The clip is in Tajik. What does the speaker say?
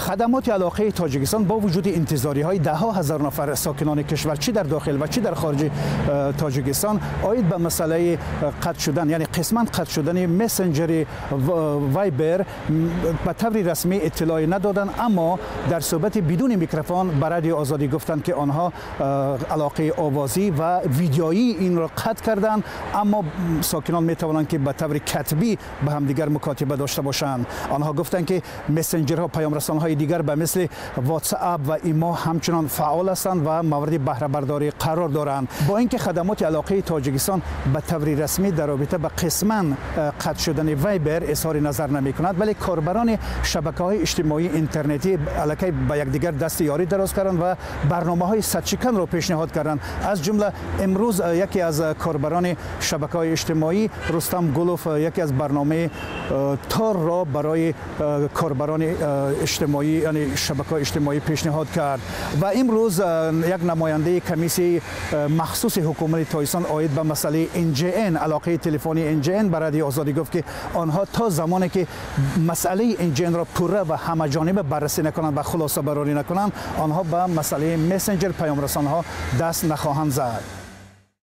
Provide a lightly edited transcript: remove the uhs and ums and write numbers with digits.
Хадамоти алоқаи Тоҷикистон бо вуҷуди интизориҳои даҳҳо ҳазор нафар сокинони кишвар, чӣ дар дохил ва чӣ дар хориҷи Тоҷикистон, оид ба масъалаи қатъ шудан, яъне қисман қатъ шудани мессенҷери Вайбер ба таври расмӣ иттилоъе надоданд, аммо дар суҳбати бидуни микрофон ба Радиои Озодӣ гуфтанд, ки онҳо алоқаи овозӣ ва видеоии инро қатъ карданд, аммо сокинон метавонанд, ки ба таври катбӣ ба ҳамдигар мукотиба дошта бошанд. Онҳо гуфтанд, ки мессенҷерҳо, паёмрасонҳои дигар ба мисли WhatsApp ва Имо ҳамчунон фаъол ҳастанд ва мавриди баҳрабардорӣ қарор доранд. Бо инки хадамоти алоқаи Тоҷикистон ба таври расмӣ дар робита ба қисман қатъ шудани Вайбер изҳори назар намекунад, вале корбарони шабакаҳои иҷтимоии интернетӣ аллакай ба якдигар дасти ёрӣ дароз карданд ва барномаҳои садшиканро пешниҳод карданд. Аз ҷумла имрӯз яке аз корбарони шабакаҳои иҷтимоӣ, Рустам Гулов, яке аз барномаи Торро барои корбарони иҷтимоӣ, яъне шабакаҳои иҷтимоӣ, пешниҳод кард. Ва имрӯз як намояндаи комиссияи махсуси ҳукумати Тоҷикистон оид ба масъалаи НГН, алоқаи телефонии НГН, ба Радиои Озодӣ гуфт, ки онҳо то замоне ки масъалаи НГН-ро пурра ва ҳамаҷониба баррасӣ накунанд ва хулосабарорӣ накунанд, онҳо ба масъалаи мессенҷер, паёмрасонҳо даст нахоҳанд зад.